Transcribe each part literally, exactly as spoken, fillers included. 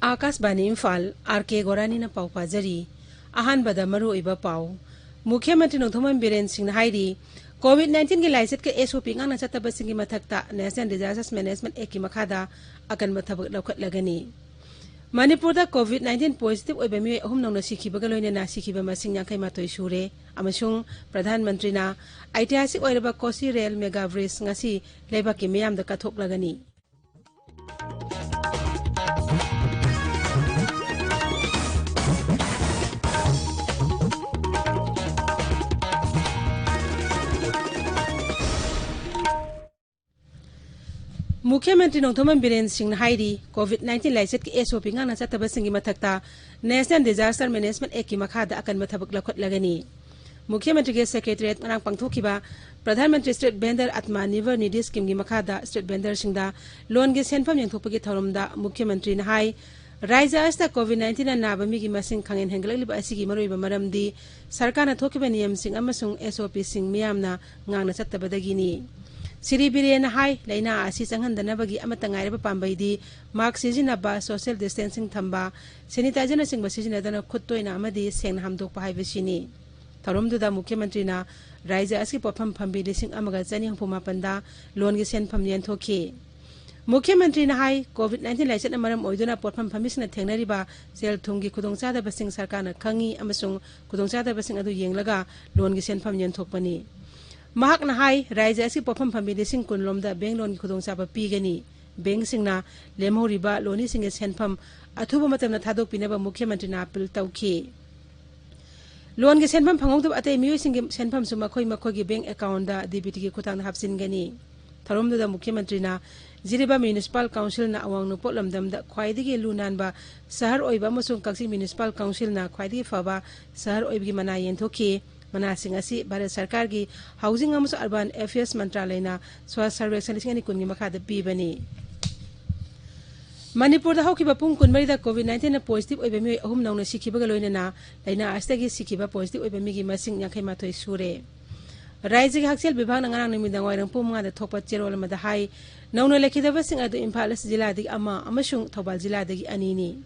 ꯑꯥꯀꯥꯁꯕꯥꯅꯤ Imphal, R ꯀꯦ ꯒꯣꯔꯥꯅꯤꯅ ꯄꯥꯎ ꯄꯥꯖꯔꯤ꯫ ꯑꯍꯥꯟꯕꯗ ꯃꯔꯨꯑꯣꯏꯕ ꯄꯥꯎ꯫ ꯃꯨꯈ꯭ꯌ ꯃꯟꯇ꯭ꯔꯤ ꯅꯣꯡꯊꯣꯝꯕꯝ ꯕꯤꯔꯦꯟ ꯁꯤꯡꯅ ꯍꯥꯏꯔꯤ, ꯀꯣꯚꯤꯗ ꯅꯥꯏꯟꯇꯤꯟꯒꯤ ꯂꯥꯏꯆꯠꯀ ꯑꯦꯁ ꯑꯣ ꯄꯤ ꯉꯥꯛꯅ ꯆꯠꯇꯕꯁꯤꯡꯒꯤ ꯃꯊꯛꯇ National Disaster Management Act ꯀꯤ ꯃꯈꯥꯗ ꯑꯀꯟꯕ ꯊꯕꯛ ꯂꯧꯈꯠꯂꯒꯅꯤ꯫ ꯃꯅꯤꯄꯨꯔꯗ ꯀꯣꯚꯤꯗ ꯅꯥꯏꯟꯇꯤꯟ ꯄꯣꯖꯤꯇꯤꯚ ꯑꯣꯏꯕ ꯃꯤꯑꯣꯏ ꯑꯍꯨꯝ ꯅꯧꯅ ꯁꯤꯈꯤꯕꯒ ꯂꯣꯏꯅꯅ ꯁꯤꯈꯤꯕ ꯃꯁꯤꯡ ꯌꯥꯡꯈꯩ ꯃꯥꯊꯣꯏ ꯁꯨꯔꯦ ꯑꯃꯁꯨꯡ ꯄ꯭ꯔꯙꯥꯟ ꯃꯟꯇ꯭ꯔꯤꯅ ꯑꯩꯇꯤꯍꯥꯁꯤꯛ ꯑꯣꯏꯔꯕ ꯀꯣꯁꯤ ꯔꯦꯜ ꯃꯦꯒꯥ ꯕ꯭ꯔꯤꯖ ꯉꯁꯤ ꯂꯩꯕꯥꯛꯀꯤ ꯃꯤꯌꯥꯝꯗ ꯀꯠꯊꯣꯛꯂꯒꯅꯤ꯫ ꯃꯨꯈ꯭ꯌ ꯃꯟꯇ꯭ꯔꯤ ꯅꯣꯡꯊꯣꯝꯕꯝ ꯕꯤꯔꯦꯟ ꯁꯤꯡꯅ ꯍꯥꯏꯔꯤ, ꯀꯣꯚꯤꯗ ꯅꯥꯏꯟꯇꯤꯟ ꯂꯥꯏꯆꯠꯀꯤ ꯑꯦꯁ ꯑꯣ ꯄꯤ ꯉꯥꯛꯅ ꯆꯠꯇꯕꯁꯤꯡꯒꯤ ꯃꯊꯛꯇ National Disaster Management Act ꯀꯤ ꯃꯈꯥꯗ ꯑꯀꯟꯕ ꯊꯕꯛ ꯂꯧꯈꯠꯂꯒꯅꯤ꯫ ꯃꯨꯈ꯭ꯌ ꯃꯟꯇ꯭ꯔꯤꯒꯤ ꯁꯦꯀ꯭ꯔꯦꯇꯔꯤꯌꯦꯠ ꯉꯔꯥꯡ ꯄꯥꯡꯊꯣꯛꯈꯤꯕ ꯄ꯭ꯔꯙꯥꯟ ꯃꯟꯇ꯭ꯔꯤ ꯁ꯭ꯇ꯭ꯔꯤꯠ ꯚꯦꯟꯗꯔ ꯑꯥꯇꯃꯥ ꯅꯤꯔꯚꯔ ꯅꯤꯙꯤ ꯁ꯭ꯀꯤꯝꯒꯤ ꯃꯈꯥꯗ ꯁ꯭ꯇ꯭ꯔꯤꯠ ꯚꯦꯟꯗꯔꯁꯤꯡꯗ ꯂꯣꯟꯒꯤ ꯁꯦꯟꯐꯝ ꯌꯦꯟꯊꯣꯛꯄꯒꯤ ꯊꯧꯔꯝꯗ ꯃꯨꯈ꯭ꯌ ꯃꯟꯇ꯭ꯔꯤꯅ ꯍꯥꯏ, ꯔꯥꯖ꯭ꯌ ꯑꯁꯤꯗ ꯀꯣꯚꯤꯗ ꯅꯥꯏꯟꯇꯤꯟꯅ ꯅꯥꯕ ꯃꯤꯒꯤ ꯃꯁꯤꯡ ꯈꯪꯍꯦꯟ ꯍꯦꯟꯒꯠꯂꯛꯂꯤꯕ ꯑꯁꯤꯒꯤ ꯃꯔꯨꯑꯣꯏꯕ ꯃꯔꯝꯗꯤ ꯁꯔꯀꯥꯔꯅ ꯊꯣꯛꯈꯤꯕ ꯅꯤꯌꯝꯁꯤꯡ ꯑꯃꯁꯨꯡ ꯑꯦꯁ ꯑꯣ ꯄꯤꯁꯤꯡ ꯃꯤꯌꯥꯝꯅ ꯉꯥꯛꯅ ꯆꯠꯇꯕꯗꯒꯤꯅꯤ꯫ ꯁ꯭ꯔꯤ ꯕꯤꯔꯦꯟꯅ ꯍꯥꯏ, ꯂꯥꯏꯅꯥ ꯑꯁꯤ ꯆꯪꯍꯟꯗꯅꯕꯒꯤ ꯑꯃꯠꯇ ꯉꯥꯏꯔꯕ ꯄꯥꯝꯕꯩꯗꯤ ꯃꯥꯁꯛ ꯁꯤꯖꯤꯟꯅꯕ, ꯁꯣꯁꯤꯌꯦꯜ ꯗꯤꯁꯇꯦꯟꯁꯤꯡ ꯊꯝꯕ, ꯁꯦꯅꯤꯇꯥꯏꯖꯔꯅꯆꯤꯡꯕ ꯁꯤꯖꯤꯟꯅꯗꯅ ꯈꯨꯠ ꯇꯣꯏꯅ ꯑꯃꯗꯤ ꯁꯦꯡꯅ ꯍꯥꯝꯗꯣꯛꯄ ꯍꯥꯏꯕꯁꯤꯅꯤ꯫ ꯊꯧꯔꯝꯗꯨꯗ ꯃꯨꯈ꯭ꯌ ꯃꯟꯇ꯭ꯔꯤꯅ ꯔꯥꯖ꯭ꯌ ꯑꯁꯤꯒꯤ ꯄꯣꯠꯐꯝ ꯐꯝꯕꯤ ꯂꯤꯁꯤꯡ ꯑꯃꯒ ꯆꯅꯤ ꯍꯨꯝꯐꯨ ꯃꯥꯄꯟꯗ ꯂꯣꯟꯒꯤ ꯁꯦꯟꯐꯝ ꯌꯦꯟꯊꯣꯛꯈꯤ꯫ ꯃꯨꯈ꯭ꯌ ꯃꯟꯇ꯭ꯔꯤꯅ ꯍꯥꯏ, ꯀꯣꯚꯤꯗ ꯅꯥꯏꯟꯇꯤꯟ ꯂꯥꯏꯆꯠꯅ ꯃꯔꯝ ꯑꯣꯏꯗꯨꯅ ꯄꯣꯠꯐꯝ ꯐꯝꯕꯤꯁꯤꯡꯅ ꯊꯦꯡꯅꯔꯤꯕ ꯁꯦꯜ ꯊꯨꯝꯒꯤ ꯈꯨꯗꯣꯡꯆꯥꯗꯕꯁꯤꯡ ꯁꯔꯀꯥꯔꯅ ꯈꯪꯏ ꯑꯃꯁꯨꯡ ꯈꯨꯗꯣꯡꯆꯥꯗꯕꯁꯤꯡ ꯑꯗꯨ ꯌꯦꯡꯂꯒ ꯂꯣꯟꯒꯤ ꯁꯦꯟꯐꯝ ꯌꯦꯟꯊꯣꯛꯄꯅꯤ꯫ ꯃꯍꯥꯛꯅ ꯍꯥꯏ, ꯔꯥꯖ꯭ꯌ ꯑꯁꯤꯒꯤ ꯄꯣꯠꯐꯝ ꯐꯝꯕꯤ ꯂꯤꯁꯤꯡ ꯀꯨꯟ ꯂꯣꯝꯗ ꯕꯦꯡ ꯂꯣꯟꯒꯤ ꯈꯨꯗꯣꯡꯆꯥꯕ ꯄꯤꯒꯅꯤ꯫ ꯕꯦꯡꯁꯤꯡꯅ ꯂꯦꯝꯍꯧꯔꯤꯕ ꯂꯣꯟꯅꯤꯁꯤꯡꯒꯤ ꯁꯦꯟꯐꯝ ꯑꯊꯨꯕ ꯃꯇꯝꯗ ꯊꯥꯗꯣꯛꯄꯤꯅꯕ ꯃꯨꯈ꯭ꯌ ꯃꯟꯇ꯭ꯔꯤꯅ ꯑꯥꯄꯤꯜ ꯇꯧꯈꯤ꯫ ꯂꯣꯟꯒꯤ ꯁꯦꯟꯐꯝ ꯐꯪꯍꯧꯗꯕ ꯑꯇꯩ ꯃꯤꯑꯣꯏꯁꯤꯡꯒꯤ ꯁꯦꯟꯐꯝꯁꯨ ꯃꯈꯣꯏ ꯃꯈꯣꯏꯒꯤ ꯕꯦꯡ ꯑꯦꯀꯥꯎꯟꯗ ꯗꯤ ꯕꯤ ꯇꯤꯒꯤ ꯈꯨꯠꯊꯥꯡꯗ ꯍꯥꯞꯆꯤꯟꯒꯅꯤ꯫ ꯊꯧꯔꯝꯗꯨꯗ ꯃꯨꯈ꯭ꯌ ꯃꯟꯇ꯭ꯔꯤꯅ ꯖꯤꯔꯤꯕꯥꯝ ꯃ꯭ꯌꯨꯅꯤꯁꯤꯄꯥꯜ ꯀꯥꯎꯟꯁꯤꯜꯅ ꯑꯋꯥꯡ ꯅꯣꯡꯄꯣꯛ ꯂꯝꯗꯝꯗ ꯈ꯭ꯋꯥꯏꯗꯒꯤ ꯂꯨ ꯅꯥꯟꯕ ꯁꯍꯔ ꯑꯣꯏꯕ ꯑꯃꯁꯨꯡ ꯀꯛꯆꯤꯡ ꯃ꯭ꯌꯨꯅꯤꯁꯤꯄꯥꯜ ꯀꯥꯎꯟꯁꯤꯜꯅ ꯈ꯭ꯋꯥꯏꯗꯒꯤ ꯐꯕ ꯁꯍꯔ ꯑꯣꯏꯕꯒꯤ ꯃꯅꯥ ꯌꯦꯟꯊꯣꯛꯈꯤ꯫ ꯃꯅꯥꯁꯤꯡ ꯑꯁꯤ ꯚꯥꯔꯠ ꯁꯔꯀꯥꯔꯒꯤ ꯍꯥꯎꯖꯤꯡ ꯑꯃꯁꯨꯡ ꯑꯔꯕꯥꯟ ꯑꯦꯐꯤꯌꯔꯁ ꯃꯟꯇ꯭ꯔꯥꯂꯌꯅ ꯁ꯭ꯋꯥꯁ ꯁꯔꯚꯦꯛꯁꯟ ꯂꯤꯁꯤꯡ ꯑꯅꯤ ꯀꯨꯟꯒꯤ ꯃꯈꯥꯗ ꯄꯤꯕꯅꯤ꯫ ꯃꯅꯤꯄꯨꯔꯗ ꯍꯧꯈꯤꯕ ꯄꯨꯡ ꯀꯨꯟꯃꯔꯤꯗ ꯀꯣꯚꯤꯗ ꯅꯥꯏꯟꯇꯤꯟꯅ ꯄꯣꯖꯤꯇꯤꯚ ꯑꯣꯏꯕ ꯃꯤꯑꯣꯏ ꯑꯍꯨꯝ ꯅꯧꯅ ꯁꯤꯈꯤꯕꯒ ꯂꯣꯏꯅꯅ ꯂꯥꯏꯅꯥ ꯑꯁꯤꯗꯒꯤ ꯁꯤꯈꯤꯕ ꯄꯣꯖꯤꯇꯤꯚ ꯑꯣꯏꯕ ꯃꯤꯒꯤ ꯃꯁꯤꯡ ꯌꯥꯡꯈꯩ ꯃꯥꯊꯣꯏ ꯁꯨꯔꯦ꯫ ꯔꯥꯏꯖ꯭ꯌꯒꯤ ꯍꯛꯁꯦꯜ ꯕꯤꯚꯥꯒꯅ ꯉꯔꯥꯡ ꯅꯨꯃꯤꯗꯥꯡ ꯋꯥꯏꯔꯝ ꯄꯨꯡ ꯃꯉꯥꯗ ꯊꯣꯛꯄ ꯆꯦꯔꯣꯜ ꯑꯃꯗ ꯍꯥꯏ, ꯅꯧꯅ ꯂꯩꯈꯤꯗꯕꯁꯤꯡ ꯑꯗꯨ ꯏꯝꯐꯥꯜ ꯏꯁ ꯖꯤꯂꯥꯗꯒꯤ ꯑꯃ ꯑꯃꯁꯨꯡ ꯊꯧꯕꯥꯜ ꯖꯤꯂꯥꯗꯒꯤ ꯑꯅꯤꯅꯤ꯫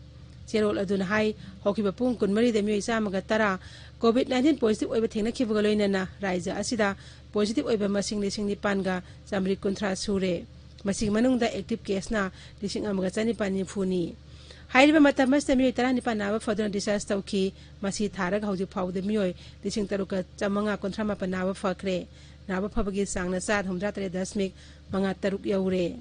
ꯆꯦꯔꯣꯜ ꯑꯗꯨꯅ ꯍꯥꯏ, ꯍꯧꯈꯤꯕ ꯄꯨꯡ ꯀꯨꯟꯃꯔꯤꯗ ꯃꯤꯑꯣꯏ ꯆꯥꯝꯃꯒ ꯇꯔꯥ COVID nineteen positive ꯑꯣꯏꯕ ꯊꯦꯡꯅꯈꯤꯕꯒ ꯂꯣꯏꯅꯅ ꯔꯥꯏꯖ꯭ꯌ ꯑꯁꯤꯗ positive ꯑꯣꯏꯕ ꯃꯁꯤꯡ ꯂꯤꯁꯤꯡ ꯅꯤꯄꯥꯟꯒ ꯆꯥꯃꯔꯤ ꯀꯨꯟꯊ꯭ꯔꯥ ꯁꯨꯔꯦ꯫ ꯃꯁꯤꯒꯤ ꯃꯅꯨꯡꯗ active caseꯅ ꯂꯤꯁꯤꯡ ꯑꯃꯒ ꯆꯅꯤꯄꯥꯟ ꯅꯤꯐꯨꯅꯤ꯫ ꯍꯥꯏꯔꯤꯕ ꯃꯇꯝ ꯑꯁꯤꯗ ꯃꯤꯑꯣꯏ ꯇꯔꯥꯅꯤꯄꯥꯟ ꯅꯥꯕ ꯐꯗꯨꯅ discharge ꯇꯧꯈꯤ꯫ ꯃꯁꯤ ꯊꯥꯔꯒ ꯍꯧꯖꯤꯛ ꯐꯥꯎꯕꯗ ꯃꯤꯑꯣꯏ ꯂꯤꯁꯤꯡ ꯇꯔꯨꯛꯀ ꯆꯥꯃꯉꯥ ꯀꯨꯟꯊ꯭ꯔꯥ ꯃꯥꯄꯟ ꯅꯥꯕ ꯐꯈ꯭ꯔꯦ꯫ ꯅꯥꯕ ꯐꯕꯒꯤ ꯆꯥꯡꯅ ꯆꯥꯗ ꯍꯨꯝꯗ꯭ꯔꯥ ꯇꯔꯦꯠ ꯗꯁꯃꯤꯛ ꯃꯉꯥ ꯇꯔꯨꯛ ꯌꯧꯔꯦ꯫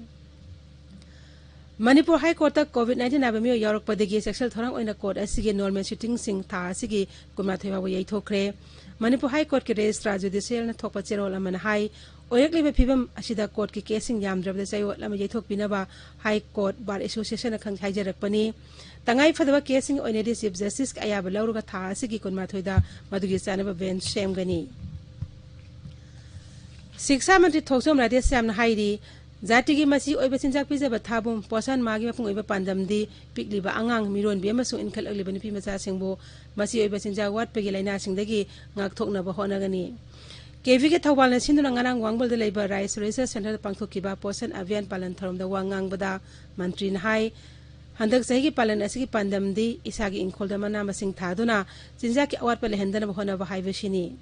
ꯃꯅꯤꯄꯨꯔ ꯍꯥꯏ ꯀꯣꯔꯠꯇ COVID nineteen ꯅꯥꯕ ꯃꯤꯑꯣꯏ ꯌꯥꯎꯔꯛꯄꯗꯒꯤ ꯆꯦꯛꯁꯤꯜ ꯊꯧꯔꯥꯡ ꯑꯣꯏꯅ ꯀꯣꯔꯠ ꯑꯁꯤꯒꯤ normal sittingꯁꯤꯡ ꯊꯥ ꯑꯁꯤꯒꯤ ꯀꯨꯟꯃꯥꯊꯣꯏ ꯐꯥꯎꯕ ꯌꯩꯊꯣꯛꯈ꯭ꯔꯦ꯫ ꯃꯅꯤꯄꯨꯔ ꯍꯥꯏ ꯀꯣꯔꯠꯀꯤ registrar judicialꯅ ꯊꯣꯛꯄ ꯆꯦꯔꯣꯜ ꯑꯃꯅ ꯍꯥꯏ, ꯑꯣꯏꯔꯛꯂꯤꯕ ꯐꯤꯕꯝ ꯑꯁꯤꯗ ꯀꯣꯔꯠꯀꯤ caseꯁꯤꯡ ꯌꯥꯝꯗ꯭ꯔꯕꯗ ꯆꯌꯣꯜ ꯑꯃ ꯌꯩꯊꯣꯛꯄꯤꯅꯕ ꯍꯥꯏ ꯀꯣꯔꯠ ꯕꯥꯔ ꯑꯦꯁꯣꯁꯤꯌꯦꯁꯟꯅ ꯈꯪ-, ꯍꯥꯏꯖꯔꯛꯄꯅꯤ꯫ ꯇꯉꯥꯏ ꯐꯗꯕ caseꯁꯤꯡꯒꯤ ꯑꯣꯏꯅꯗꯤ Chief Justiceꯀꯤ ꯑꯌꯥꯕ ꯂꯧꯔꯒ ꯊꯥ ꯑꯁꯤꯒꯤ ꯀꯨꯟꯃꯥꯊꯣꯏꯗ ꯃꯗꯨꯒꯤ ꯆꯥꯅꯕ bench ꯁꯦꯝꯒꯅꯤ꯫ ꯁꯤꯛꯁꯥ ꯃꯟꯇ꯭ꯔꯤ ꯊꯣꯛꯆꯣꯝ ꯔꯥꯙꯦꯁ꯭ꯌꯥꯝꯅ ꯍꯥꯏꯔꯤ, ꯖꯥꯇꯤꯒꯤ ꯃꯆꯤ ꯑꯣꯏꯕ ꯆꯤꯟꯖꯥꯛ ꯄꯤꯖꯕ ꯊꯥꯕꯨꯡ ꯄꯣꯁꯥꯟ ꯃꯥꯒꯤ ꯃꯄꯨꯡ ꯑꯣꯏꯕ ꯄꯥꯟꯗꯝꯗꯤ ꯄꯤꯛꯂꯤꯕ ꯑꯉꯥꯡ, ꯃꯤꯔꯣꯟꯕꯤ ꯑꯃꯁꯨꯡ ꯏꯟꯈꯠꯂꯛꯂꯤꯕ ꯅꯨꯄꯤ ꯃꯆꯥꯁꯤꯡꯕꯨ ꯃꯆꯤ ꯑꯣꯏꯕ ꯆꯤꯟꯖꯥꯛ ꯋꯥꯠꯄꯒꯤ ꯂꯥꯏꯅꯥꯁꯤꯡꯗꯒꯤ ꯉꯥꯛꯊꯣꯛꯅꯕ ꯍꯣꯠꯅꯒꯅꯤ꯫ ꯀꯦꯚꯤꯀꯦ ꯊꯧꯕꯥꯜꯅ ꯁꯤꯟꯗꯨꯅ ꯉꯔꯥꯡ ꯋꯥꯡꯕꯜꯗ ꯂꯩꯕ Rice Research Centreꯗ ꯄꯥꯡꯊꯣꯛꯈꯤꯕ ꯄꯣꯁꯟ ꯑꯚꯤꯌꯥꯟ ꯄꯥꯂꯟ ꯊꯧꯔꯝꯗ ꯋꯥ ꯉꯥꯡꯕꯗ ꯃꯟꯇ꯭ꯔꯤꯅ ꯍꯥꯏ, ꯍꯟꯗꯛ ꯆꯍꯤꯒꯤ ꯄꯥꯂꯟ ꯑꯁꯤꯒꯤ ꯄꯥꯟꯗꯝꯗꯤ ꯏꯁꯥꯒꯤ ꯏꯪꯈꯣꯜꯗ ꯃꯅꯥ ꯃꯁꯤꯡ ꯊꯥꯗꯨꯅ ꯆꯤꯟꯖꯥꯛꯀꯤ ꯑꯋꯥꯠꯄ ꯂꯩꯍꯟꯗꯅꯕ ꯍꯣꯠꯅꯕ ꯍꯥꯏꯕꯁꯤꯅꯤ꯫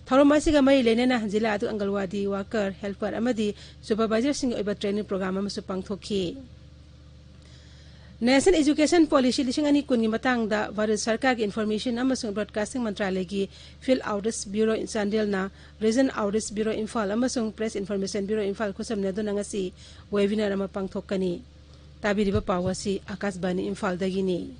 ꯊꯧꯔꯝ ꯑꯁꯤꯒ ꯃꯔꯤ ꯂꯩꯅꯅ ꯖꯤꯂꯥ ꯑꯗꯨ ꯑꯪꯒꯜꯋꯥꯗꯤ worker, helper ꯑꯃꯗꯤ supervisorꯁꯤꯡꯒꯤ ꯑꯣꯏꯕ training program ꯑꯃꯁꯨ ꯄꯥꯡꯊꯣꯛꯈꯤ꯫ National Education Policy ꯂꯤꯁꯤꯡ ꯑꯅꯤ ꯀꯨꯟꯒꯤ ꯃꯇꯥꯡꯗ ꯚꯥꯔꯠ ꯁꯔꯀꯥꯔꯒꯤ Information ꯑꯃꯁꯨꯡ Broadcasting ꯃꯟꯇ꯭ꯔꯥꯂꯌꯒꯤ Field Outreach Bureau ꯆꯥꯟꯗꯦꯜꯅ Region Outreach Bureau Imphal ꯑꯃꯁꯨꯡ Press Information Bureau ꯏꯝꯐꯥꯜ ꯈꯨꯠꯁꯝꯅꯗꯨꯅ ꯉꯁꯤ webinar ꯑꯃ ꯄꯥꯡꯊꯣꯛꯀꯅꯤ꯫ ꯇꯥꯕꯤꯔꯤꯕ ꯄꯥꯎ ꯑꯁꯤ ꯑꯀꯥꯁꯕꯥꯅꯤ ꯏꯝꯐꯥꯜꯗꯒꯤꯅꯤ꯫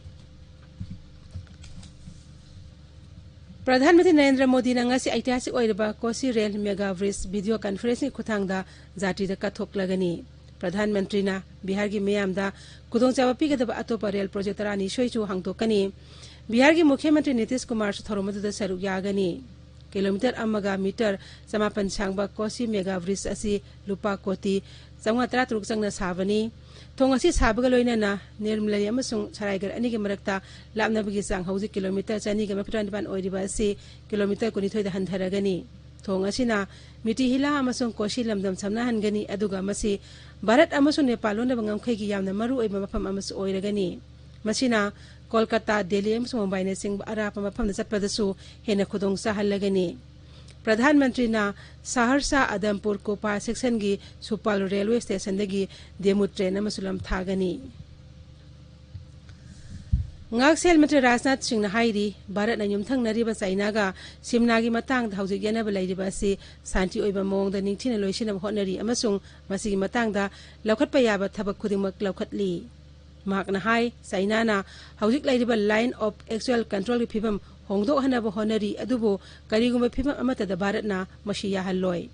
ꯄ꯭ꯔꯙꯥꯟ ꯃꯟꯇ꯭ꯔꯤ ꯅꯔꯦꯟꯗ꯭ꯔ ꯃꯣꯗꯤꯅ ꯉꯁꯤ ꯑꯩꯇꯤꯍꯥꯁꯤꯛ ꯑꯣꯏꯔꯕ ꯀꯣꯁꯤ ꯔꯦꯜ ꯃꯦꯒꯥ ꯕ꯭ꯔꯤꯖ video conferencingꯒꯤ ꯈꯨꯠꯊꯥꯡꯗ ꯖꯥꯇꯤꯗ ꯀꯠꯊꯣꯛꯂꯒꯅꯤ꯫ ꯄ꯭ꯔꯙꯥꯟ ꯃꯟꯇ꯭ꯔꯤꯅ ꯕꯤꯍꯥꯔꯒꯤ ꯃꯤꯌꯥꯝꯗ ꯈꯨꯗꯣꯡꯆꯥꯕ ꯄꯤꯒꯗꯕ ꯑꯇꯣꯞꯄ ꯔꯦꯜ project ꯇꯔꯥꯅꯤꯊꯣꯏꯁꯨ ꯍꯥꯡꯗꯣꯛꯀꯅꯤ꯫ ꯕꯤꯍꯥꯔꯒꯤ ꯃꯨꯈ꯭ꯌ ꯃꯟꯇ꯭ꯔꯤ ꯅꯤꯇꯤꯁ ꯀꯨꯃꯥꯔꯁꯨ ꯊꯧꯔꯝ ꯑꯗꯨꯗ ꯁꯔꯨꯛ ꯌꯥꯒꯅꯤ꯫ Kilometre ꯑꯃꯒ metre ꯆꯃꯥꯄꯟ ꯁꯥꯡꯕ ꯀꯣꯁꯤ ꯃꯦꯒꯥ ꯕ꯭ꯔꯤꯖ ꯑꯁꯤ ꯂꯨꯄꯥ ꯀꯣꯇꯤ ꯆꯥꯝꯃꯉꯥ ꯇꯔꯥꯇꯔꯨꯛ ꯆꯪꯅ ꯁꯥꯕꯅꯤ꯫ ꯊꯣꯡ ꯑꯁꯤ ꯁꯥꯕꯒ ꯂꯣꯏꯅꯅ ꯅꯤꯔꯃꯂꯤ ꯑꯃꯁꯨꯡ ꯁꯔꯥꯏꯒꯔ ꯑꯅꯤꯒꯤ ꯃꯔꯛꯇ ꯂꯥꯞꯅꯕꯒꯤ ꯆꯥꯡ ꯍꯧꯖꯤꯛ kilometre ꯆꯅꯤꯒ ꯃꯔꯤꯐꯨꯇꯔꯥ ꯅꯤꯄꯥꯟ ꯑꯣꯏꯔꯤꯕ ꯑꯁꯤ kilometre ꯀꯨꯟꯅꯤꯊꯣꯏꯗ ꯍꯟꯊꯔꯒꯅꯤ꯫ ꯊꯣꯡ ꯑꯁꯤꯅ ꯃꯤꯇꯤꯍꯤꯂꯥ ꯑꯃꯁꯨꯡ ꯀꯣꯁꯤ ꯂꯝꯗꯝ ꯁꯝꯅꯍꯟꯒꯅꯤ, ꯑꯗꯨꯒ ꯃꯁꯤ ꯚꯥꯔꯠ ꯑꯃꯁꯨꯡ ꯅꯦꯄꯥꯜ ꯂꯣꯟꯅꯕ ꯉꯝꯈꯩꯒꯤ ꯌꯥꯝꯅ ꯃꯔꯨ ꯑꯣꯏꯕ ꯃꯐꯝ ꯑꯃꯁꯨ ꯑꯣꯏꯔꯒꯅꯤ꯫ ꯃꯁꯤꯅ ꯀꯣꯜꯀꯇꯥ, ꯗꯦꯜꯂꯤ ꯑꯃꯁꯨꯡ ꯃꯨꯝꯕꯥꯏꯅꯆꯤꯡꯕ ꯑꯔꯥꯞꯄ ꯃꯐꯝꯗ ꯆꯠꯄꯗꯁꯨ ꯍꯦꯟꯅ ꯈꯨꯗꯣꯡ ꯆꯥꯍꯜꯂꯒꯅꯤ꯫ ꯄ꯭ꯔꯙꯥꯟ ꯃꯟꯇ꯭ꯔꯤꯅ ꯁꯍꯔꯁꯥ ꯑꯗꯝꯄꯨꯔ ꯀꯣꯄꯥ ꯁꯦꯛꯁꯟꯒꯤ ꯁꯨꯄꯥꯜ ꯔꯦꯜꯋꯦ ꯁ꯭ꯇꯦꯁꯟꯗꯒꯤ ꯗꯦꯃꯨ ꯇ꯭ꯔꯦꯟ ꯑꯃꯁꯨ ꯂꯝꯊꯥꯒꯅꯤ꯫ ꯉꯥꯛꯁꯦꯜ ꯃꯟꯇ꯭ꯔꯤ ꯔꯥꯖꯅꯥꯊ ꯁꯤꯡꯅ ꯍꯥꯏꯔꯤ, ꯚꯥꯔꯠꯅ ꯌꯨꯝꯊꯪꯅꯔꯤꯕ ꯆꯥꯏꯅꯥꯒ ꯁꯤꯝꯅꯥꯒꯤ ꯃꯇꯥꯡꯗ ꯍꯧꯖꯤꯛ ꯌꯦꯠꯅꯕ ꯂꯩꯔꯤꯕ ꯑꯁꯤ ꯁꯥꯟꯇꯤ ꯑꯣꯏꯕ ꯃꯑꯣꯡꯗ ꯅꯤꯡꯊꯤꯅ ꯂꯣꯏꯁꯤꯟꯅꯕ ꯍꯣꯠꯅꯔꯤ ꯑꯃꯁꯨꯡ ꯃꯁꯤꯒꯤ ꯃꯇꯥꯡꯗ ꯂꯧꯈꯠꯄ ꯌꯥꯕ ꯊꯕꯛ ꯈꯨꯗꯤꯡꯃꯛ ꯂꯧꯈꯠꯂꯤ꯫ ꯃꯍꯥꯛꯅ ꯍꯥꯏ, ꯆꯥꯏꯅꯥꯅ ꯍꯧꯖꯤꯛ ꯂꯩꯔꯤꯕ Line of Actual Controlꯒꯤ ꯐꯤꯕꯝ ꯍꯣꯡꯗꯣꯛꯍꯟꯅꯕ ꯍꯣꯠꯅꯔꯤ, ꯑꯗꯨꯕꯨ ꯀꯔꯤꯒꯨꯝꯕ ꯐꯤꯕꯝ ꯑꯃꯠꯇꯗ ꯚꯥꯔꯠꯅ ꯃꯁꯤ ꯌꯥꯍꯜꯂꯣꯏ꯫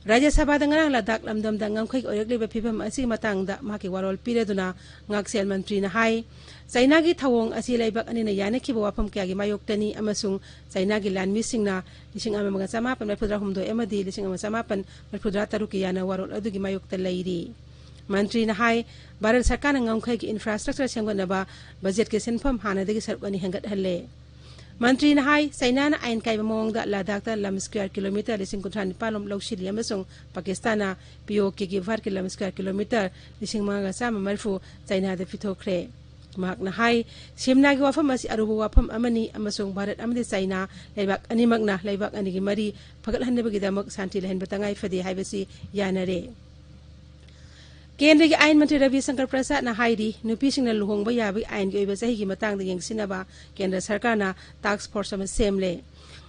ꯔꯥꯖ꯭ꯌ ꯁꯚꯥꯗ ꯉꯔꯥꯡ ꯂꯗꯥꯈ ꯂꯝꯗꯝꯗ ꯉꯝꯈꯩ ꯑꯣꯏꯔꯛꯂꯤꯕ ꯐꯤꯕꯝ ꯑꯁꯤꯒꯤ ꯃꯇꯥꯡꯗ ꯃꯍꯥꯛꯀꯤ ꯋꯥꯔꯣꯜ ꯄꯤꯔꯗꯨꯅ ꯉꯥꯛꯁꯦꯜ ꯃꯟꯇ꯭ꯔꯤꯅ ꯍꯥꯏ, ꯆꯥꯏꯅꯥꯒꯤ ꯊꯧꯑꯣꯡ ꯑꯁꯤ ꯂꯩꯕꯥꯛ ꯑꯅꯤꯅ ꯌꯥꯅꯈꯤꯕ ꯋꯥꯐꯝ ꯀꯌꯥꯒꯤ ꯃꯥꯌꯣꯛꯇꯅꯤ ꯑꯃꯁꯨꯡ ꯆꯥꯏꯅꯥꯒꯤ ꯂꯥꯟꯃꯤꯁꯤꯡꯅ ꯂꯤꯁꯤꯡ ꯑꯃꯒ ꯆꯃꯥꯄꯟ ꯃꯔꯤꯐꯨꯇꯔꯥ ꯍꯨꯝꯗꯣꯏ ꯑꯃꯗꯤ ꯂꯤꯁꯤꯡ ꯑꯃ ꯆꯃꯥꯄꯟ ꯃꯔꯤꯐꯨꯇꯔꯥ ꯇꯔꯨꯛꯀꯤ ꯌꯥꯅ ꯋꯥꯔꯣꯜ ꯑꯗꯨꯒꯤ ꯃꯥꯌꯣꯛꯇ ꯂꯩꯔꯤ꯫ ꯃꯟꯇ꯭ꯔꯤꯅ ꯍꯥꯏ, ꯚꯥꯔꯠ ꯁꯔꯀꯥꯔꯅ ꯉꯝꯈꯩꯒꯤ infrastructure ꯁꯦꯝꯒꯠꯅꯕ ꯕꯖꯦꯠꯀꯤ ꯁꯦꯟꯐꯝ ꯍꯥꯟꯅꯗꯒꯤ ꯁꯔꯨꯛ ꯑꯅꯤ ꯍꯦꯟꯒꯠꯍꯜꯂꯦ꯫ ꯃꯟꯇ꯭ꯔꯤꯅ ꯍꯥꯏ, ꯆꯥꯏꯅꯥꯅ ꯑꯥꯏꯟ ꯀꯥꯏꯕ ꯃꯑꯣꯡꯗ ꯂꯗꯥꯈꯇ ꯂꯝ square kilometre ꯂꯤꯁꯤꯡ ꯀꯨꯟꯊ꯭ꯔꯥ ꯅꯤꯄꯥꯟ ꯔꯣꯝ ꯂꯧꯁꯤꯜꯂꯤ ꯑꯃꯁꯨꯡ ꯄꯥꯀꯤꯁꯇꯥꯟꯅ ꯄꯤꯑꯣꯀꯦꯒꯤ ꯚꯥꯔꯠꯀꯤ ꯂꯝ square kilometre ꯂꯤꯁꯤꯡ ꯃꯉꯥꯒ ꯆꯥꯝꯃ ꯃꯔꯤꯐꯨ ꯆꯥꯏꯅꯥꯗ ꯄꯤꯊꯣꯛꯈ꯭ꯔꯦ꯫ ꯃꯍꯥꯛꯅ ꯍꯥꯏ, ꯁꯤꯝꯅꯥꯒꯤ ꯋꯥꯐꯝ ꯑꯁꯤ ꯑꯔꯨꯕ ꯋꯥꯐꯝ ꯑꯃꯅꯤ ꯑꯃꯁꯨꯡ ꯚꯥꯔꯠ ꯑꯃꯗꯤ ꯆꯥꯏꯅꯥ ꯂꯩꯕꯥꯛ ꯑꯅꯤꯃꯛꯅ ꯂꯩꯕꯥꯛ ꯑꯅꯤꯒꯤ ꯃꯔꯤ ꯐꯒꯠꯍꯟꯅꯕꯒꯤꯗꯃꯛ ꯁꯥꯟꯇꯤ ꯂꯩꯍꯟꯕ ꯇꯉꯥꯏ ꯐꯗꯦ ꯍꯥꯏꯕꯁꯤ ꯌꯥꯅꯔꯦ꯫ ꯀꯦꯟꯗ꯭ꯔꯒꯤ ꯑꯥꯏꯟ ꯃꯟꯇ꯭ꯔꯤ ꯔꯕꯤ ꯁꯪꯀꯔ ꯄ꯭ꯔꯁꯥꯗꯅ ꯍꯥꯏꯔꯤ, ꯅꯨꯄꯤꯁꯤꯡꯅ ꯂꯨꯍꯣꯡꯕ ꯌꯥꯕꯒꯤ ꯑꯥꯏꯟꯒꯤ ꯑꯣꯏꯕ ꯆꯍꯤꯒꯤ ꯃꯇꯥꯡꯗ ꯌꯦꯡꯁꯤꯟꯅꯕ ꯀꯦꯟꯗ꯭ꯔ ꯁꯔꯀꯥꯔꯅ task force ꯑꯃ ꯁꯦꯝꯂꯦ꯫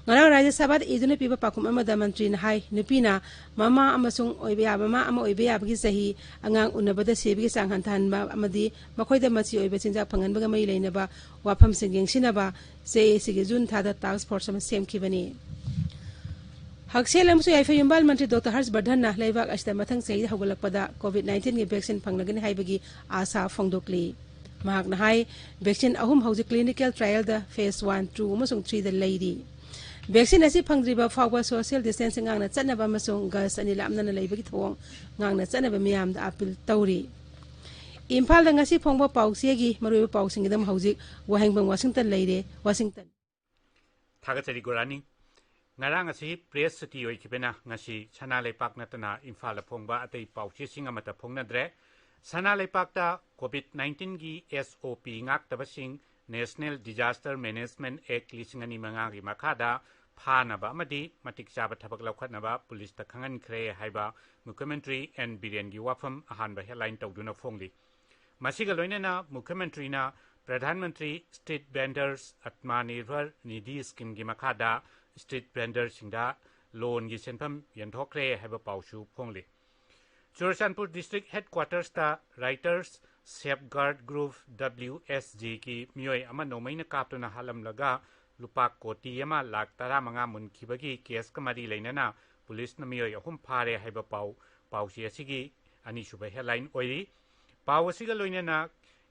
ꯉꯔꯥꯡ ꯔꯥꯖ꯭ꯌ ꯁꯚꯥꯗ ꯏꯗꯨꯅ ꯄꯤꯕ ꯄꯥꯎꯈꯨꯝ ꯑꯃꯗ ꯃꯟꯇ꯭ꯔꯤꯅ ꯍꯥꯏ, ꯅꯨꯄꯤꯅ ꯃꯃꯥ ꯑꯃꯁꯨꯡ ꯑꯣꯏꯕ ꯌꯥ-, ꯃꯃꯥ ꯑꯃ ꯑꯣꯏꯕ ꯌꯥꯕꯒꯤ ꯆꯍꯤ, ꯑꯉꯥꯡ ꯎꯅꯕꯗ ꯁꯤꯕꯒꯤ ꯆꯥꯡ ꯍꯟꯊꯍꯟꯕ ꯑꯃꯗꯤ ꯃꯈꯣꯏꯗ ꯃꯆꯤ ꯑꯣꯏꯕ ꯆꯤꯟꯖꯥꯛ ꯐꯪꯍꯟꯕꯒ ꯃꯔꯤ ꯂꯩꯅꯕ ꯋꯥꯐꯝꯁꯤꯡ ꯌꯦꯡꯁꯤꯟꯅꯕ ꯖꯦ ꯑꯦ ꯁꯤꯒꯤ ꯖꯨꯟ ꯊꯥꯗ task force ꯑꯃ ꯁꯦꯝꯈꯤꯕꯅꯤ꯫ ꯍꯛꯁꯦꯜ ꯑꯃꯁꯨꯡ ꯌꯥꯏꯐ ꯌꯨꯝꯕꯥꯜ ꯃꯟꯇ꯭ꯔꯤ ꯗꯣꯛꯇꯔ ꯍꯔꯁ ꯕꯔꯙꯟꯅ ꯂꯩꯕꯥꯛ ꯑꯁꯤꯗ ꯃꯊꯪ ꯆꯍꯤꯗ ꯍꯧꯒꯠꯂꯛꯄꯗ COVID nineteenꯒꯤ vaccine ꯐꯪꯂꯒꯅꯤ ꯍꯥꯏꯕꯒꯤ ꯑꯥꯁꯥ ꯐꯣꯡꯗꯣꯛꯂꯤ꯫ ꯃꯍꯥꯛꯅ ꯍꯥꯏ, vaccine ꯑꯍꯨꯝ ꯍꯧꯖꯤꯛ clinical trialꯗ phase one, two ꯑꯃꯁꯨꯡ threeꯗ ꯂꯩꯔꯤ꯫ Vaccine ꯑꯁꯤ ꯐꯪꯗ꯭ꯔꯤꯕ ꯐꯥꯎꯕ social distancing ꯉꯥꯛꯅ ꯆꯠꯅꯕ ꯑꯃꯁꯨꯡ ꯒꯖ ꯑꯅꯤ ꯂꯥꯞꯅꯅ ꯂꯩꯕꯒꯤ ꯊꯧꯑꯣꯡ ꯉꯥꯛꯅ ꯆꯠꯅꯕ ꯃꯤꯌꯥꯝꯗ appeal ꯇꯧꯔꯤ꯫ ꯏꯝꯐꯥꯜꯗ ꯉꯁꯤ ꯐꯣꯡꯕ ꯄꯥꯎꯆꯦꯒꯤ ꯃꯔꯨꯑꯣꯏꯕ ꯄꯥꯎꯁꯤꯡꯒꯤꯗꯃꯛ ꯍꯧꯖꯤꯛ ꯋꯥꯍꯦꯡꯕꯝ ꯋꯥꯁꯤꯡꯇꯟ ꯂꯩꯔꯦ꯫ ꯋꯥꯁꯤꯡꯇꯟ꯫ ꯊꯥꯒꯠꯆꯔꯤ ꯒꯣꯔꯥꯅꯤ꯫ ꯉꯔꯥꯡ ꯑꯁꯤ ꯄ꯭ꯔꯦꯁ ꯁꯨꯇꯤ ꯑꯣꯏꯈꯤꯕꯅ ꯉꯁꯤ ꯁꯅꯥ ꯂꯩꯄꯥꯛ ꯅꯠꯇꯅ ꯏꯝꯐꯥꯜꯗ ꯐꯣꯡꯕ ꯑꯇꯩ ꯄꯥꯎꯆꯦꯁꯤꯡ ꯑꯃꯠꯇ ꯐꯣꯡꯅꯗ꯭ꯔꯦ꯫ ꯁꯅꯥ ꯂꯩꯄꯥꯛꯇ ꯀꯣꯚꯤꯗ ꯅꯥꯏꯟꯇꯤꯟꯒꯤ ꯑꯦꯁ ꯑꯣ ꯄꯤ ꯉꯥꯛꯇꯕꯁꯤꯡ ꯅꯦꯁꯅꯦꯜ ꯗꯤꯖꯥꯁꯇꯔ ꯃꯦꯅꯦꯖꯃꯦꯟꯠ ꯑꯦꯛ ꯂꯤꯁꯤꯡ ꯑꯅꯤ ꯃꯉꯥꯒꯤ ꯃꯈꯥꯗ ꯐꯥꯅꯕ ꯑꯃꯗꯤ ꯃꯇꯤꯛ ꯆꯥꯕ ꯊꯕꯛ ꯂꯧꯈꯠꯅꯕ ꯄꯨꯂꯤꯁꯇ ꯈꯪꯍꯟꯈ꯭ꯔꯦ ꯍꯥꯏꯕ ꯃꯨꯈ꯭ꯌꯃꯟꯇ꯭ꯔꯤ ꯑꯦꯟ ꯕꯤꯔꯦꯟꯒꯤ ꯋꯥꯐꯝ ꯑꯍꯥꯟꯕ ꯍꯦꯗꯂꯥꯏꯟ ꯇꯧꯗꯨꯅ ꯐꯣꯡꯂꯤ꯫ ꯃꯁꯤꯒ ꯂꯣꯏꯅꯅ ꯃꯨꯈ꯭ꯌꯃꯟꯇ꯭ꯔꯤꯅ ꯄ꯭ꯔꯙꯥꯟ ꯃꯟꯇ꯭ꯔꯤ ꯁ꯭ꯇ꯭ꯔꯤꯠ ꯚꯦꯟꯗꯔꯁ ꯑꯠꯃꯥꯅꯤꯔꯚꯔ ꯅꯤꯙꯤ ꯁ꯭ꯀꯤꯝꯒꯤ ꯃꯈꯥꯗ ꯁ꯭ꯇ꯭ꯔꯤꯠ ꯚꯦꯟꯗꯔꯁꯤꯡꯗ ꯂꯣꯟꯒꯤ ꯁꯦꯟꯐꯝ ꯌꯦꯟꯊꯣꯛꯈ꯭ꯔꯦ ꯍꯥꯏꯕ ꯄꯥꯎꯁꯨ ꯐꯣꯡꯂꯤ꯫ ꯆꯨꯔꯆꯥꯟꯄꯨꯔ ꯗꯤꯁꯇ꯭ꯔꯤꯛ ꯍꯦꯗꯀ꯭ꯋꯥꯇꯔꯁꯇ ꯔꯥꯏꯇꯔꯁ ꯁꯦꯐꯒꯥꯔꯗ ꯒ꯭ꯔꯨꯞ, ꯗꯕ꯭ꯂꯤꯎ ꯑꯦꯁ ꯖꯤꯒꯤ ꯃꯤꯑꯣꯏ ꯑꯃ ꯅꯣꯡꯃꯩꯅ ꯀꯥꯞꯇꯨꯅ ꯍꯥꯠꯂꯝꯂꯒ ꯂꯨꯄꯥ ꯀꯣꯇꯤ ꯑꯃ ꯂꯥꯈ ꯇꯔꯥꯃꯉꯥ ꯃꯨꯟꯈꯤꯕꯒꯤ ꯀꯦꯁꯀ ꯃꯔꯤ ꯂꯩꯅꯅ ꯄꯨꯂꯤꯁꯅ ꯃꯤꯑꯣꯏ ꯑꯍꯨꯝ ꯐꯥꯔꯦ ꯍꯥꯏꯕ ꯄꯥꯎ ꯄꯥꯎꯆꯦ ꯑꯁꯤꯒꯤ ꯑꯅꯤꯁꯨꯕ ꯍꯦꯗꯂꯥꯏꯟ ꯑꯣꯏꯔꯤ꯫ ꯄꯥꯎ ꯑꯁꯤꯒ ꯂꯣꯏꯅꯅ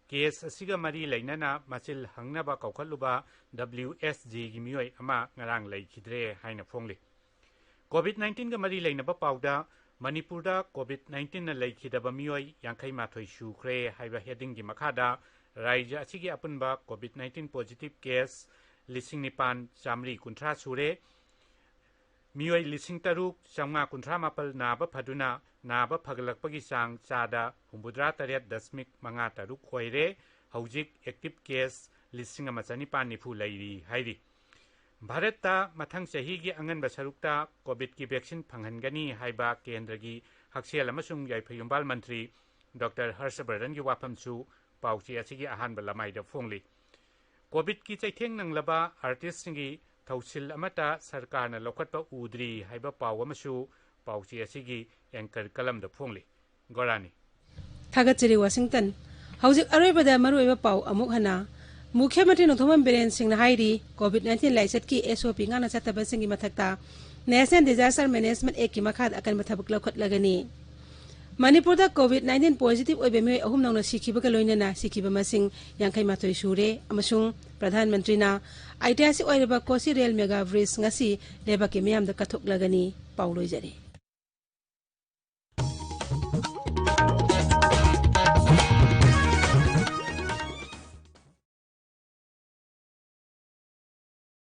ꯀꯦꯁ ꯑꯁꯤꯒ ꯃꯔꯤ ꯂꯩꯅꯅ ꯃꯆꯤꯜ ꯍꯪꯅꯕ ꯀꯧꯈꯠꯂꯨꯕ ꯗꯕ꯭ꯂꯤꯎ ꯑꯦꯁ ꯖꯤꯒꯤ ꯃꯤꯑꯣꯏ ꯑꯃ ꯉꯔꯥꯡ ꯂꯩꯈꯤꯗ꯭ꯔꯦ ꯍꯥꯏꯅ ꯐꯣꯡꯂꯤ꯫ ꯀꯣꯚꯤꯗ ꯅꯥꯏꯟꯇꯤꯟꯒ ꯃꯔꯤ ꯂꯩꯅꯕ ꯄꯥꯎꯗ ꯃꯅꯤꯄꯨꯔꯗ ꯀꯣꯚꯤꯗ ꯅꯥꯏꯟꯇꯤꯟꯅ ꯂꯩꯈꯤꯗꯕ ꯃꯤꯑꯣꯏ ꯌꯥꯡꯈꯩ ꯃꯥꯊꯣꯏ ꯁꯨꯈ꯭ꯔꯦ ꯍꯥꯏꯕ ꯍꯦꯗꯤꯡꯒꯤ ꯃꯈꯥꯗ ꯔꯥꯖ꯭ꯌ ꯑꯁꯤꯒꯤ ꯑꯄꯨꯟꯕ ꯀꯣꯚꯤꯗ ꯅꯥꯏꯟꯇꯤꯟ ꯄꯣꯖꯤꯇꯤꯚ ꯀꯦꯁ ꯂꯤꯁꯤꯡ ꯅꯤꯄꯥꯟ ꯆꯥꯃꯔꯤ ꯀꯨꯟꯊ꯭ꯔꯥ ꯁꯨꯔꯦ꯫ ꯃꯤꯑꯣꯏ ꯂꯤꯁꯤꯡ ꯇꯔꯨꯛ ꯆꯥꯝꯃꯉꯥ ꯀꯨꯟꯊ꯭ꯔꯥ ꯃꯥꯄꯜ ꯅꯥꯕ ꯐꯗꯨꯅ ꯅꯥꯕ ꯐꯒꯠꯂꯛꯄꯒꯤ ꯆꯥꯡ ꯆꯥꯗ ꯍꯨꯝꯐꯨꯇꯔꯥ ꯇꯔꯦꯠ ꯗꯁꯃꯤꯛ ꯃꯉꯥ ꯇꯔꯨꯛ ꯑꯣꯏꯔꯦ꯫ ꯍꯧꯖꯤꯛ ꯑꯦꯛꯇꯤꯚ ꯀꯦꯁ ꯂꯤꯁꯤꯡ ꯑꯃ ꯆꯅꯤꯄꯥꯟ ꯅꯤꯐꯨ ꯂꯩꯔꯤ ꯍꯥꯏꯔꯤ꯫ ꯚꯥꯔꯠꯇ ꯃꯊꯪ ꯆꯍꯤꯒꯤ ꯑꯉꯟꯕ ꯁꯔꯨꯛꯇ ꯀꯣꯚꯤꯗꯀꯤ ꯚꯦꯛꯁꯤꯟ ꯐꯪꯍꯟꯒꯅꯤ ꯍꯥꯏꯕ ꯀꯦꯟꯗ꯭ꯔꯒꯤ ꯍꯛꯁꯦꯜ ꯑꯃꯁꯨꯡ ꯌꯥꯏꯐ ꯌꯨꯝꯕꯥꯜ ꯃꯟꯇ꯭ꯔꯤ ꯗꯣꯛꯇꯔ ꯍꯔꯁ ꯕꯔꯙꯟꯒꯤ ꯋꯥꯐꯝꯁꯨ ꯄꯥꯎꯆꯦ ꯑꯁꯤꯒꯤ ꯑꯍꯥꯟꯕ ꯂꯃꯥꯏꯗ ꯐꯣꯡꯂꯤ꯫ ꯀꯣꯚꯤꯗꯀꯤ ꯆꯩꯊꯦꯡ ꯅꯪꯂꯕ ꯑꯥꯔꯇꯤꯁꯁꯤꯡꯒꯤ ꯊꯧꯁꯤꯜ ꯑꯃꯠꯇ ꯁꯔꯀꯥꯔꯅ ꯂꯧꯈꯠꯄ ꯎꯗ꯭ꯔꯤ ꯍꯥꯏꯕ ꯄꯥꯎ ꯑꯃꯁꯨ ꯄꯥꯎꯆꯦ ꯑꯁꯤꯒꯤ ꯑꯦꯡꯀꯔ ꯀꯂꯝꯗ ꯐꯣꯡꯂꯤ꯫ ꯒꯣꯔꯥꯅꯤ꯫ ꯊꯥꯒꯠꯆꯔꯤ, ꯋꯥꯁꯤꯡꯇꯟ꯫ ꯍꯧꯖꯤꯛ ꯑꯔꯣꯏꯕꯗ ꯃꯔꯨꯑꯣꯏꯕ ꯄꯥꯎ ꯑꯃꯨꯛ ꯍꯟꯅ꯫ ꯃꯨꯈ꯭ꯌ ꯃꯟꯇ꯭ꯔꯤ ꯅꯣꯡꯊꯣꯝꯕꯝ ꯕꯤꯔꯦꯟ ꯁꯤꯡꯅ ꯍꯥꯏꯔꯤ, ꯀꯣꯚꯤꯗ ꯅꯥꯏꯟꯇꯤꯟ ꯂꯥꯏꯆꯠꯀꯤ ꯑꯦꯁ ꯑꯣ ꯄꯤ ꯉꯥꯛꯅ ꯆꯠꯇꯕꯁꯤꯡꯒꯤ ꯃꯊꯛꯇ ꯅꯦꯁꯅꯦꯜ ꯗꯤꯖꯥꯁꯇꯔ ꯃꯦꯅꯦꯖꯃꯦꯟꯠ ꯑꯦꯛꯀꯤ ꯃꯈꯥꯗ ꯑꯀꯟꯕ ꯊꯕꯛ ꯂꯧꯈꯠꯂꯒꯅꯤ꯫ ꯃꯅꯤꯄꯨꯔꯗ ꯀꯣꯚꯤꯗ ꯅꯥꯏꯟꯇꯤꯟ ꯄꯣꯖꯤꯇꯤꯚ ꯑꯣꯏꯕ ꯃꯤꯑꯣꯏ ꯑꯍꯨꯝ ꯅꯧꯅ ꯁꯤꯈꯤꯕꯒ ꯂꯣꯏꯅꯅ ꯁꯤꯈꯤꯕ ꯃꯁꯤꯡ ꯌꯥꯡꯈꯩ ꯃꯥꯊꯣꯏ ꯁꯨꯔꯦ ꯑꯃꯁꯨꯡ ꯄ꯭ꯔꯙꯥꯟ ꯃꯟꯇ꯭ꯔꯤꯅ ꯑꯥꯏꯇꯤꯍꯥꯁꯤꯛ ꯑꯣꯏꯔꯕ ꯀꯣꯁꯤ ꯔꯦꯜ ꯃꯦꯒꯥ ꯕ꯭ꯔꯤꯖ ꯉꯁꯤ ꯂꯩꯕꯥꯛꯀꯤ ꯃꯤꯌꯥꯝꯗ ꯀꯠꯊꯣꯛꯂꯒꯅꯤ꯫ ꯄꯥꯎ ꯂꯣꯏꯖꯔꯦ꯫